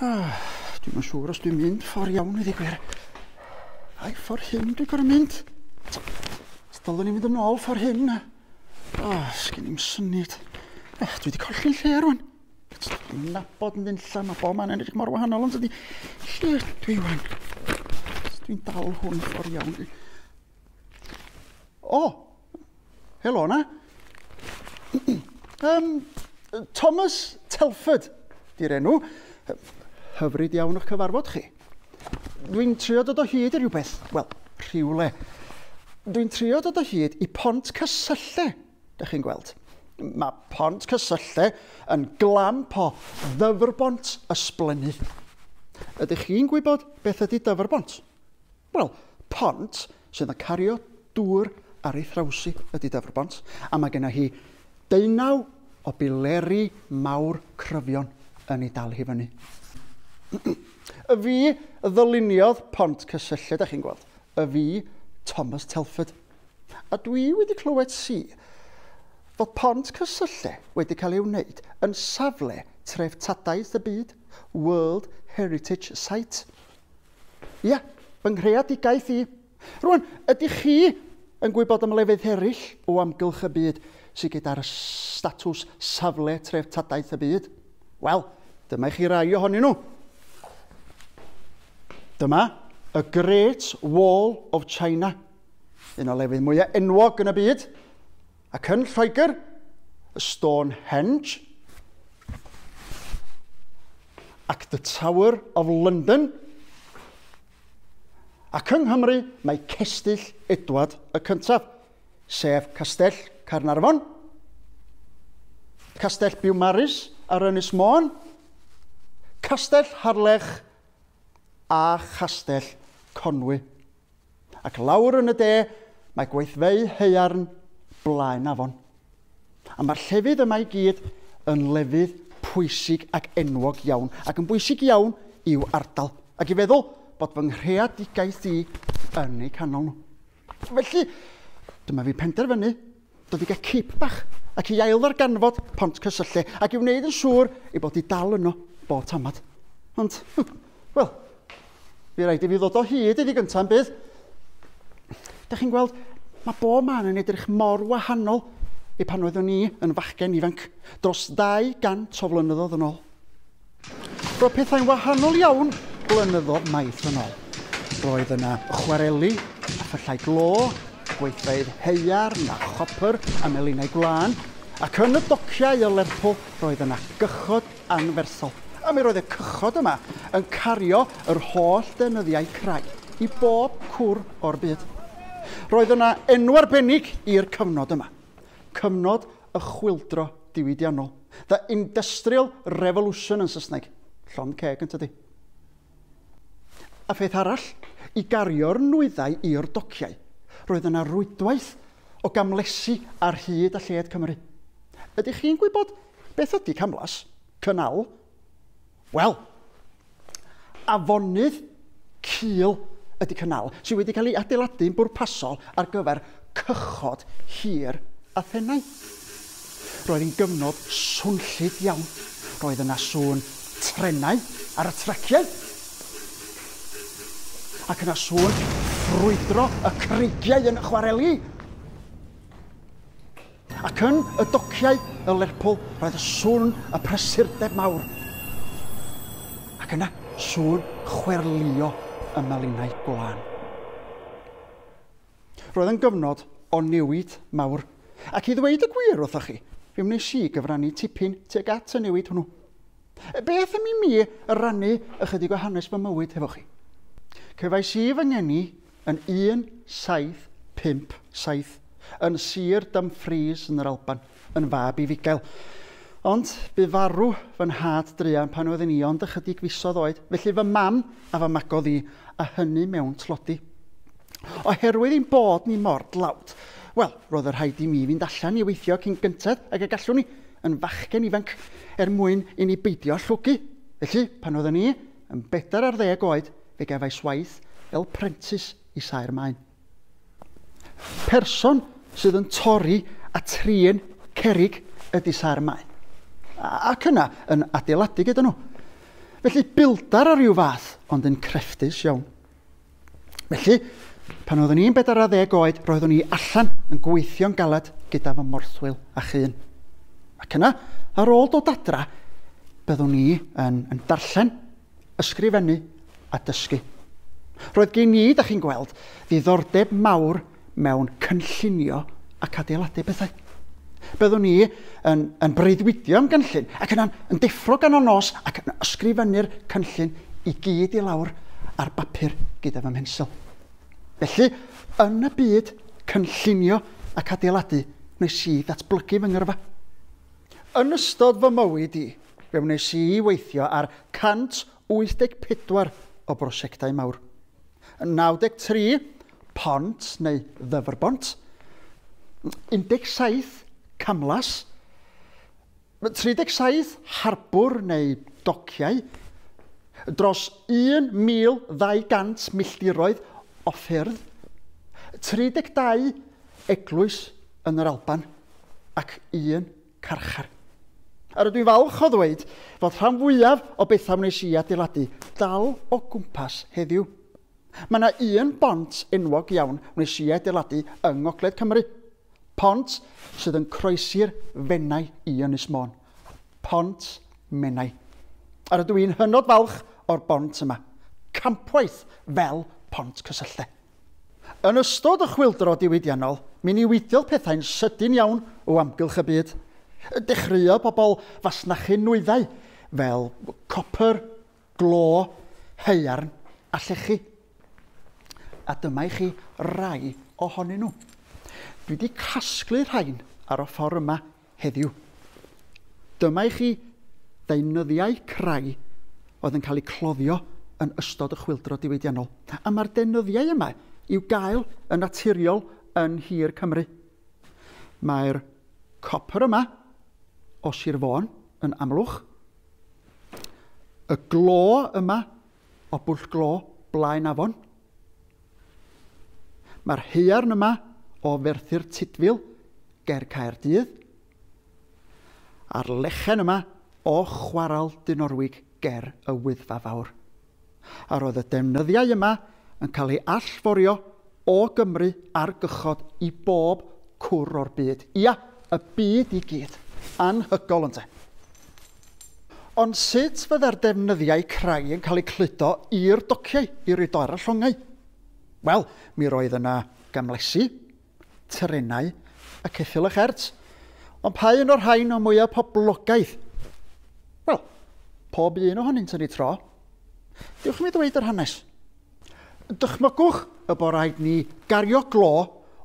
Ah, dwi'm yn siŵr os dwi'n mynd ffordd iawn i ddweud gwir. Ai ffordd hyn dwi'n gorau mynd? Dylwn i fynd yn ôl ffordd hyn? Oh, sgen i'm syniad. Oh, dwi wedi colli'n lle rwan. Dwi'n nabod yn unlla, mae bob man yn edrych mor wahanol, ond ydy... Lle dwi wan? Dwi'n dal hwn ffordd iawn. O! Helo na. Thomas Telford, di'r enw. Hyfryd iawn o'ch cyfarfod chi. Dwi'n trio dod o hyd i rhywbeth. Wel, rhywle. Dwi'n trio dod o hyd i Pont Cysylle, da chi'n gweld. Mae Pont Cysylle yn glamp o ddyfrbont ysblennydd. Ydych chi'n gwybod beth ydy dyfrbont? Wel, pont sydd yn cario dŵr ar ei thrawsi ydy dyfrbont, a mae genna hi deunaw o bileri mawr cryfion yn ei dal hi fyny. Y fi ddyluniodd Pont Cysylle, da chi'n gweld. Y fi, Thomas Telford. A dwi wedi clywed si fod Pont Cysylle wedi cael ei wneud yn safle treftadaeth y byd, World Heritage Site. Ia, fy nghreadigaeth i. Rwan, ydych chi yn gwybod am lefydd eraill o amgylch y byd sydd gyda'r statws safle treftadaeth y byd? Wel, dyma i chi rai ohonyn nhw. Dyma y Great Wall of China, un o lefydd mwyaf enwog yn y byd. Ac yn Lloegr, y Stonehenge, ac The Tower of London. Ac yng Nghymru mae cestyll Edward y Cyntaf, sef Castell Caernarfon, Castell Biwmaris ar Ynys Môn, Castell Harlech a Chastell Conwy. Ac lawr yn y de mae gweithfeydd haearn Blaen Afon. A mae'r llefydd yma i gyd yn lefydd pwysig ac enwog iawn, ac yn bwysig iawn i'w ardal. Ac i feddwl bod fy nghreadigaeth i yn eu canol nhw. Felly, dyma fi penderfynu dod i gael cip bach ac i ail-ddarganfod Pont Cysylle ac i wneud yn siŵr ei bod i dal yno bob tamad. Ond, wel, fi rhaid i fi ddod o hyd iddi gyntaf yn bydd. Da chi'n gweld, mae bob man yn edrych mor wahanol i pan oeddwn i yn fachgen ifanc dros 200 o flynyddoedd yn ôl. Roedd pethau'n wahanol iawn blynyddoedd maith yn ôl. Roedd yna chwareli a phyllau glo, gweithfeydd haearn a chopr a melinau gwlân, ac yn y dociau o Lerpwl roedd yna gychod anferthol. A mi roedd y cychod yma yn cario yr holl deunyddiau crai i bob cwr o'r byd. Roedd yna enw arbennig i'r cyfnod yma. Cyfnod y chwyldro diwydiannol. The Industrial Revolution yn Saesneg. Llond ceg yn tydi. A pheth arall, i gario'r nwyddau i'r dociau, roedd yna rwydwaith o gamlesi ar hyd a lled Cymru. Ydych chi'n gwybod beth ydy camlas? Canal? Wel, afonydd cul ydy canal sydd wedi cael ei adeiladu'n bwrpasol ar gyfer cychod hir a thenau. Roedd hi'n gyfnod swnllyd iawn. Roedd yna sŵn trenau ar y traciau. Ac yna sŵn ffrwydro y creigiau yn y chwareli. Ac yn y dociau y Lerpwl roedd y sŵn y prysurdeb mawr. Ac yna sŵn chwerlio y melinau gwlân. Roedd yn gyfnod o newid mawr. Ac i ddweud y gwir wrthoch chi, fe wnes i gyfrannu tipyn tuag at y newid hwnnw. Beth am i mi rannu ychydig o hanes fy mywyd hefo chi? Cefais i fy ngeni yn 1757 yn Sir Dumfries yn yr Alban, yn fab i fugail. Ond bu farw fy nhad druan pan oeddwn i ond ychydig fisoedd oed, felly fy mam a fy magodd i, a hynny mewn tlodi. Oherwydd ein bod ni mor dlawd, wel, roedd y rhaid i mi fynd allan i weithio cyn gynted ag y gallwn i, yn fachgen ifanc, er mwyn i ni beidio â llwgu. Felly, pan oeddwn i yn 14 oed, fe gefais waith fel prentis i saer maen. Person sydd yn torri a trin cerrig ydy saer maen. Ac yna yn adeiladu gyda nhw. Felly bildar o ryw fath, ond yn crefftus iawn. Felly, pan oeddwn i'n 40 oed, roeddwn i allan yn gweithio'n galed gyda fy morthwyl a chŷn. Ac yna, ar ôl dod adra, byddwn i yn, yn darllen, ysgrifennu a dysgu. Roedd gen i, da chi'n gweld, ddiddordeb mawr mewn cynllunio ac adeiladu pethau. Byddwn i yn, yn breuddwydio am gynllun ac yna'n yn deffro ganol nos ac yn ysgrifennu'r cynllun i gyd i lawr ar bapur gyda fy mhensel. Felly, yn y byd cynllunio ac adeiladu, wnes i ddatblygu fy ngyrfa. Yn ystod fy mywyd i, fe wnes i weithio ar 184 o brosiectau mawr. 93 pont neu ddyfrbont, 17 camlas, 37 harbwr neu dociau, dros 1,200 milltiroedd o ffyrdd, 32 eglwys yn yr Alban ac un carchar. A rydw i'n falch o ddweud fod rhan fwyaf o bethau wnes i adeiladu dal o gwmpas heddiw. Mae yna un bont enwog iawn wnes i adeiladu yng Ngogledd Cymru. Pont sydd yn croesi'r Fenai i Ynys Môn. Pont Menai. A rydw i'n hynod falch o'r bont yma. Campwaith fel Pont Cysylltau. Yn ystod y chwyldro diwydiannol, mi newidiodd pethau'n sydyn iawn o amgylch y byd. Dechreuodd pobl fasnachu nwyddau fel copr, glo, haearn a llechi. A dyma i chi rai ohonyn nhw. Dwi wedi casglu rhain ar y ffordd yma heddiw. Dyma i chi ddeunyddiau crai oedd yn cael eu cloddio yn ystod y chwyldro diwydiannol. A mae'r deunyddiau yma i'w gael yn naturiol yn nhir Cymru. Mae'r copr yma o Sir Fôn yn Amlwch. Y glo yma o Bwll Glo Blaen Afon. Mae'r haearn yma o Ferthyr Tudful ger Caerdydd. A'r lechen yma o Chwarel Dinorwig ger y Wyddfa Fawr. A roedd y defnyddiau yma yn cael ei allforio o Gymru ar gychod i bob cwr o'r byd. Ia, y byd i gyd. Anhygol ynte. Ond sut fydda'r defnyddiau crai yn cael eu cludo i'r dociau, i roid o ar y llongau? Wel, mi roedd yna gamlesi, trenau a ceffyl a chert. Ond pa un o'r rhain o mwyaf poblogaidd? Wel, pob un ohonynt yn ei tro. Dewch i mi ddweud yr hanes. Dychmygwch y bod rhaid ni gario glo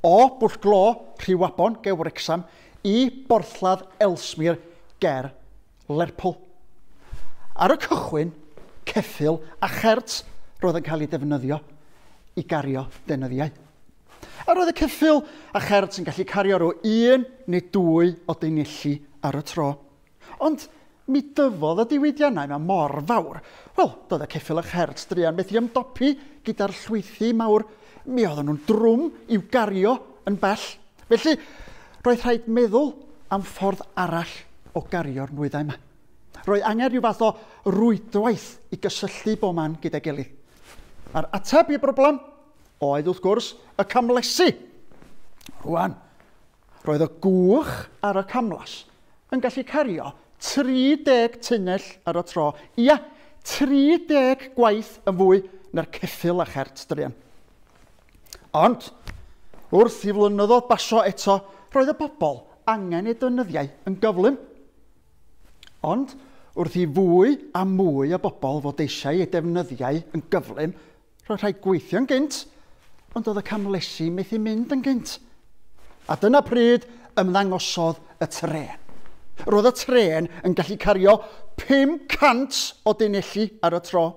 o Bwll Glo Rhiwabon ger Wrecsam i borthladd Ellesmere ger Lerpwl. Ar y cychwyn, ceffyl a chert roedd yn cael ei defnyddio i gario deunyddiau. A roedd y ceffyl a chert yn gallu cario rhyw un neu dwy o daenelli ar y tro. Ond mi dyfodd y diwydiannau yma mor fawr. Wel, doedd y ceffyl a chert druan methu ymdopi gyda'r llwythi mawr. Mi oedden nhw'n drwm i'w gario yn bell. Felly, roedd rhaid meddwl am ffordd arall o gario'r nwyddau yma. Roedd angen rhyw fath o rwydwaith i gysylltu bob man gyda'i gilydd. A'r ateb i'r broblem oedd, wrth gwrs, y camlesi. Rwan, roedd y gwch ar y camlas yn gallu cario 30 tunnell ar y tro. Ia, 30 gwaith yn fwy na'r ceffyl a chert druan. Ond, wrth i flynyddoedd basio eto, roedd y bobl angen eu defnyddiau yn gyflym. Ond, wrth i fwy a mwy o bobl fod eisiau eu defnyddiau yn gyflym, roedd rhaid gweithio'n gynt, ond oedd y camlesi methu mynd yn gynt. A dyna pryd ymddangosodd y trên. Roedd y trên yn gallu cario 500 o dunelli ar y tro.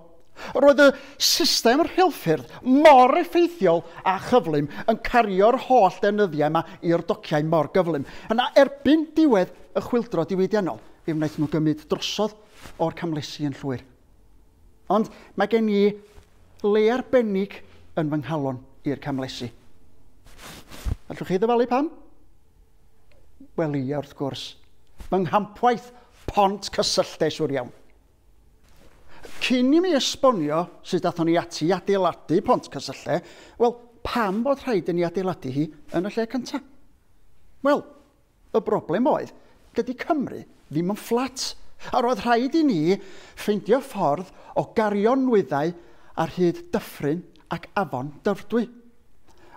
Roedd y system rheilffyrdd mor effeithiol a chyflym yn cario'r holl defnyddiau yma i'r dociau mor gyflym. Yna erbyn diwedd y chwyldro diwydiannol, fe wnaeth nhw gymryd drosodd o'r camlesi yn llwyr. Ond mae gen i le arbennig yn fy nghalon i'r camlesi. Allwch chi ddyfalu pam? Wel ia, wrth gwrs. Fy nghampwaith Pont Cysylltau, siŵr iawn. cyn i mi esbonio sut athon ni ati i adeiladu Pontcysyllte, wel, pam bod rhaid i ni adeiladu hi yn y lle cyntaf? Wel, y broblem oedd, dydy Cymru ddim yn fflat, a roedd rhaid i ni ffeindio ffordd o gario nwyddau ar hyd dyffryn ac afon Dyfrdwy.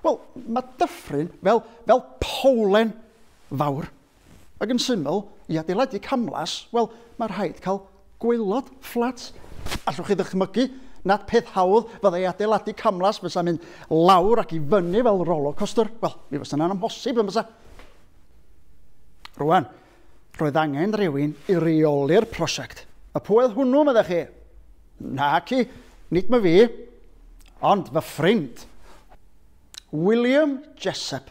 Wel, mae dyffryn fel, fel powlen fawr. Ac yn syml, i adeiladu camlas, wel, mae rhaid cael gwaelod fflat. Allwch chi ddychmygu nad peth hawdd fyddai adeiladu camlas fysa mynd lawr ac i fyny fel roller coaster? Wel, mi fysa yna'n amhosib yn fysa. Rwan, roedd angen rhywun i reoli'r prosiect. A pwy oedd hwnnw, meddech chi? Naci, nid my fi, ond fy ffrind, William Jessop.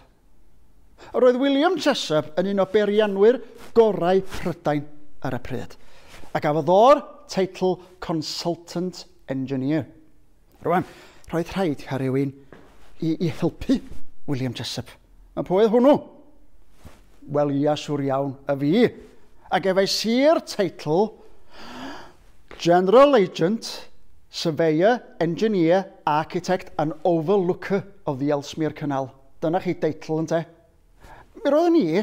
Yr oedd William Jessop yn un o beirianwyr gorau Prydain ar y pryd, a gafodd o'r teitl Consultant Engineer. Rwan, roedd rhaid cael rhywun i, i helpu William Jessop. A pwy oedd hwnnw? Wel, ia, siwr iawn, y fi. A gefais i'r teitl General Agent, Surveyor, Engineer, Architect and Overlooker of the Ellesmere Canal. Dyna chi deitl ynte. Mi roeddwn i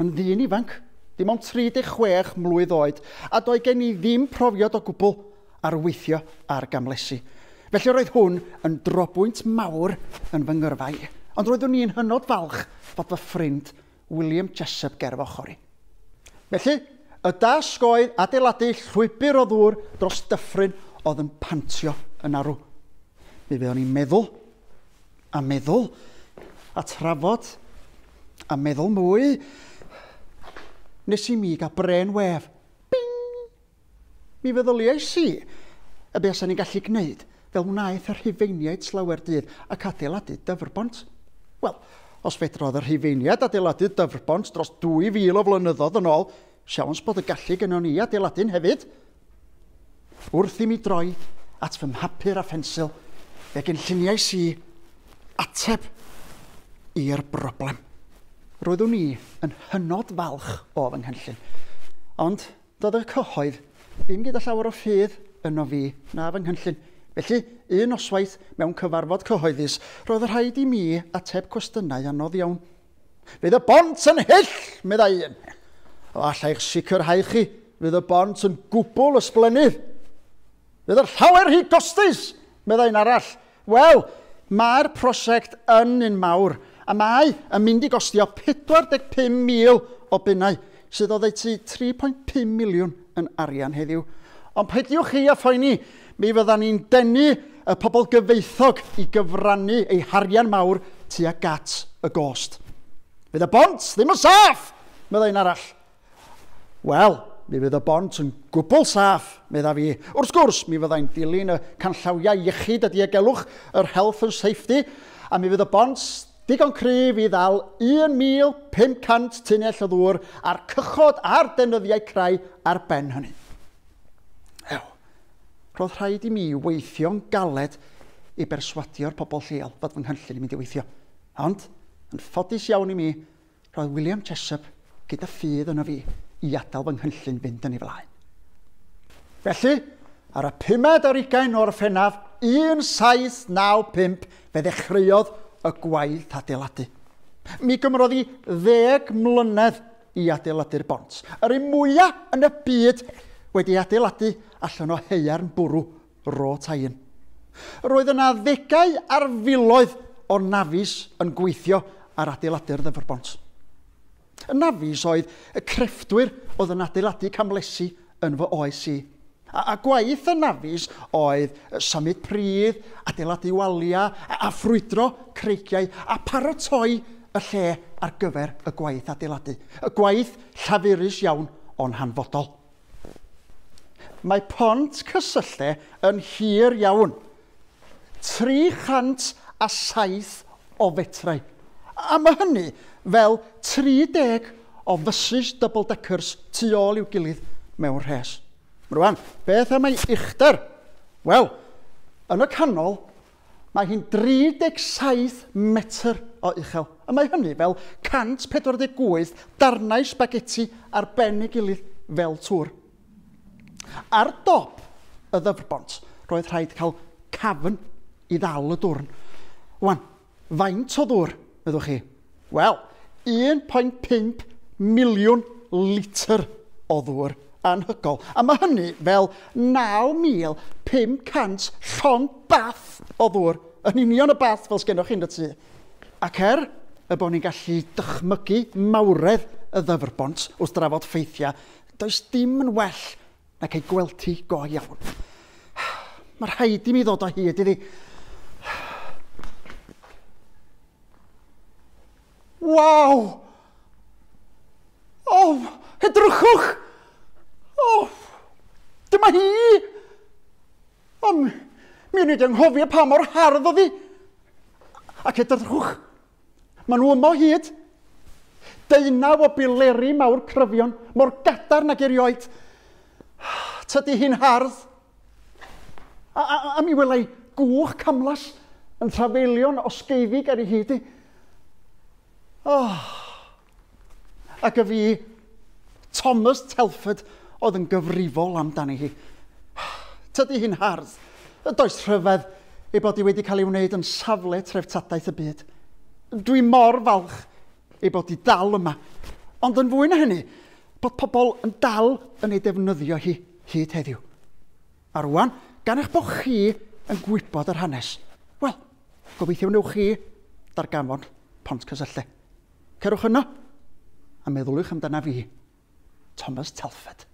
yn ddyn ifanc, dim ond 36 mlwydd oed, a doedd gen i ddim profiad o gwbl ar weithio ar gamlesi. Felly roedd hwn yn drobwynt mawr yn fy ngyrfa i. Ond roeddwn i'n hynod falch fod fy ffrind William Jessop ger fy ochr i. Felly, y dasg oedd adeiladu llwybr o ddŵr dros dyffryn oedd yn pantio yn arw. Mi fuon ni'n meddwl a meddwl a trafod a meddwl mwy nes i mi gael brain wave. Bing! Mi feddyliais i y buasan ni'n gallu gwneud fel wnaeth y Rhufeiniaid slawer dydd ac adeiladu dyfrbont. Wel, os fedrodd y Rhufeiniaid adeiladu dyfrbont dros 2,000 o flynyddoedd yn ôl, siawns bod y gallu gynnon ni adeiladu'n hefyd. Wrth i mi droi at fy mhapur a phensil, fe gynlluniais i ateb i'r broblem. Roeddwn i yn hynod falch o fy nghynllun, ond doedd y cyhoedd ddim gyda llawer o ffydd yno fi na fy nghynllun. Felly, un noswaith mewn cyfarfod cyhoeddus, roedd rhaid i mi ateb cwestiynau anodd iawn. Fydd y bont yn hyll, meddai un. O, alla i'ch sicrhau chi, fydd y bont yn gwbl ysblennydd. Fydd yr llawer rhy gostus, meddai un arall. Wel, mae'r prosiect yn un mawr, a mae yn mynd i gostio 45,000 o bunnau, sydd oddeutu 3.5 miliwn yn arian heddiw. Ond peidiwch chi â phoeni, mi fyddan ni'n denu y pobl gyfoethog i gyfrannu eu harian mawr tuag at y gost. Fydd y bont ddim yn saff, meddai un arall. Wel, mi fydd y bont yn gwbl saff, medda fi. Wrth gwrs, mi fyddai'n dilyn y canllawiau iechyd a diogelwch, yr health and safety, a mi fydd y bont digon cryf i ddal 1,500 tunnell o ddŵr a'r cychod a'r deunyddiau crai ar ben hynny. Ew, roedd rhaid i mi weithio'n galed i berswadio'r pobl lleol fod fy nghynllun yn mynd i weithio. Ond, yn ffodus iawn i mi, roedd William Jessop gyda ffydd yno fi i adael fy nghynllun fynd yn ei flaen. Felly, ar y 25 o Orffennaf 1795, fe ddechreuodd y gwaith adeiladu. Mi gymrodd hi 10 mlynedd i adeiladu'r bont. Yr un mwyaf yn y byd wedi adeiladu allan o haearn bwrw wrought iron. Roedd yna ddegau ar filoedd o nafis yn gweithio ar adeiladu'r ddyfrbont. Y nafis oedd y crefftwyr oedd yn adeiladu camlesi yn fy oes i. A gwaith y nafis oedd symud pridd, adeiladu waliau, a ffrwydro creigiau, a paratoi y lle ar gyfer y gwaith adeiladu. Y gwaith llafurus iawn ond hanfodol. Mae Pont Cysylltu yn hir iawn. 307 o fetrau. A mae hynny fel 30 o fysus double-deckers tu ôl i'w gilydd mewn rhes. Rwan, beth am ei uchder? Wel, yn y canol, mae hi'n 37 metr o uchel. A mae hynny fel 148 darnau spaghetti ar ben ei gilydd fel tŵr. Ar dop y ddyfrbont, roedd rhaid cael cafn i ddal y dwrn. Wan, faint o ddŵr, meddwch chi? Wel, 1.5 miliwn litr o ddŵr anhygol. A mae hynny fel 9,500 llond bath o ddŵr. Yn union y bath fel sgennoch chi'n y tŷ. Ac er y bod ni'n gallu dychmygu mawredd y ddyfrbont wrth drafod ffeithiau, does dim yn well na cael gweld hi go iawn. Mae rhaid i mi ddod o hyd iddi. Waw! O, edrychwch! O, dyma hi! O, mi o'n i wedi anghofio pa mor hardd oedd hi. Ac edrychwch, maen nhw yma o hyd. 19 o bileri mawr cryfion, mor gadarn ag erioed. Tydi hi'n hardd. A, a, a mi welai gwch camlas yn trafeilio'n osgeifig ar ei hyd hi. Oh. Ac y fi, Thomas Telford, oedd yn gyfrifol amdani hi. Tydi hi'n hardd. Does rhyfedd ei bod hi wedi cael ei wneud yn safle treftadaeth y byd. Dwi mor falch ei bod hi dal yma. Ond yn fwy na hynny, bod pobl yn dal yn ei defnyddio hi hyd heddiw. A rwan, gan eich bod chi yn gwybod yr hanes, wel, gobeithio wnewch chi darganfod Pontcysyllte. Cerwch yno a meddyliwch amdana fi, Thomas Telford.